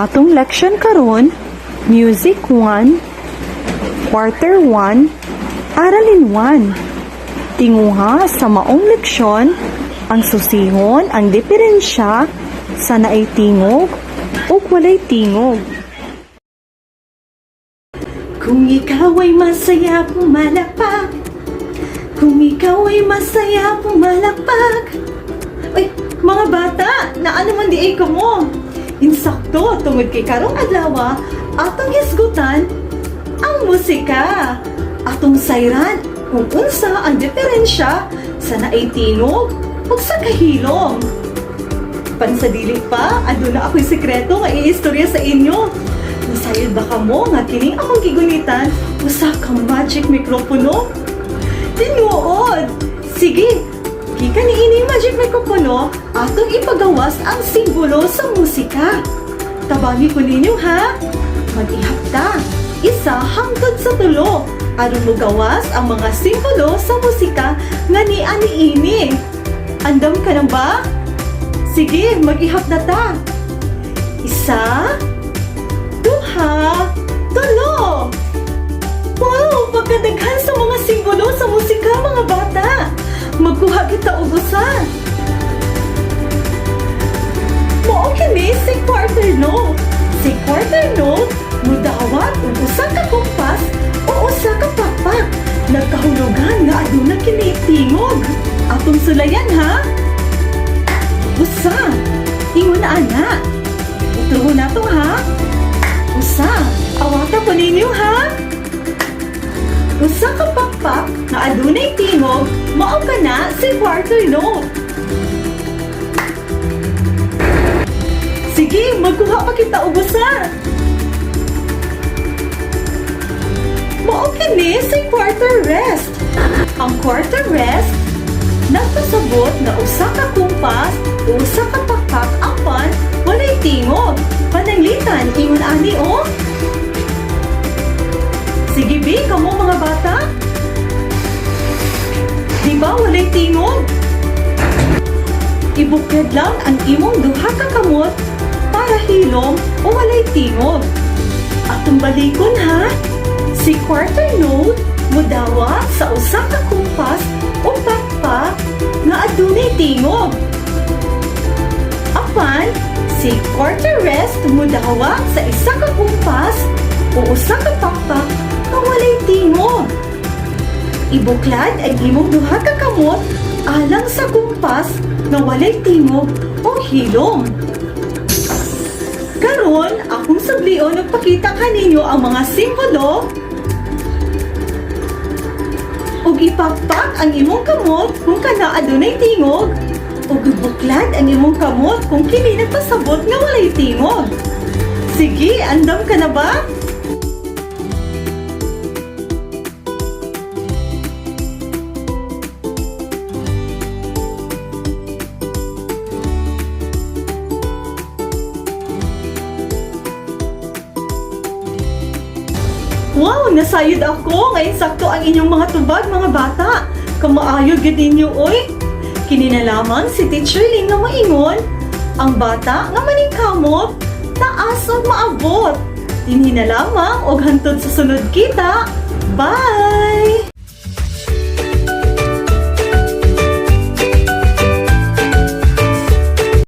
Atong leksyon karon, Music 1, Quarter 1, Aralin 1. Tinguha sa maong leksyon, ang susihon ang diferensya sa naay tingog ug walay tingog. Kung ikaw ay masaya, pumalakpak. Kung ikaw ay masaya, pumalakpak. Uy, mga bata, naa naman diay kamo? Insakto, tungod kay karong adlaw, atong hisgutan ang musika. Atong sayran kung unsa ang diferensya sa naay tingog ug sa kahilom. Pansadili pa, aduna ako'y sekreto nga iistorya sa inyo. Nasayod ba kamo nga kining akong gigunitan usa ka magic mikropono? Tinuod! Sige, gikan niini magic mikropono, atong ipagawas ang simbolo sa musika. Tabangi ko ninyo, ha? Mag-ihap ta. Isa hangtod sa tulo aron mogawas ang mga simbolo sa musika nga niani niini. Andam ka na ba? Sige, mag-ihap na ta. Isa, duha, tulo. Wow! Pagkadaghan sa mga simbolo sa musika, mga bata! Magkuha kita og usa. Mao kini si quarter note. Si quarter note mudawat og usa ka kumpas o usa ka pakpak. Nagkahulugan nga aduna kini tingog. Atong sulayan, ha. Usa. Ingon na ana. Utro nato, ha. Usa. Awata ko ninyo, ha. Usa ka pakpak nga adunay tingog, mao kana si quarter note. Sige, magkuha pa kita og usa. Mao kini si quarter rest. Ang quarter rest nagpasabot nga usa ka kumpas o usa ka pakpak apan walay tingog. Pananglitan ingon ani, oh. Sige bi, kamo mga bata. Di ba walay tingog? Ibuklad lang ang imong duha ka kamot para hilom o walay tingog. Atong balikon, ha. Si quarter note mudawat sa usa ka kumpas o pakpak nga adunay tingog. Apan, si quarter rest mudawat sa isa ka kumpas o usa ka pakpak nga walay tingog. Ibuklad ang imong duha ka kamot alang sa kumpas nga walay tingog o hilom. Karon, akong sublion og pakita kaninyo ang mga simbolo ug ipakpak ang imong kamot kung kana adunay tingog ug ibuklad ang imong kamot kung kini nagpasabot nga walay tingog. Sige, andam ka na ba? Wow, nasayod ako. Ngayon sakto ang inyong mga tubag, mga bata. Kamaayo gyud ninyo, oy. Kini na lamang si Teacher Ling nga maingon, ang bata nga maningkamot, taas ug maabot. Dinhi na lamang og hantod sa sunod kita. Bye!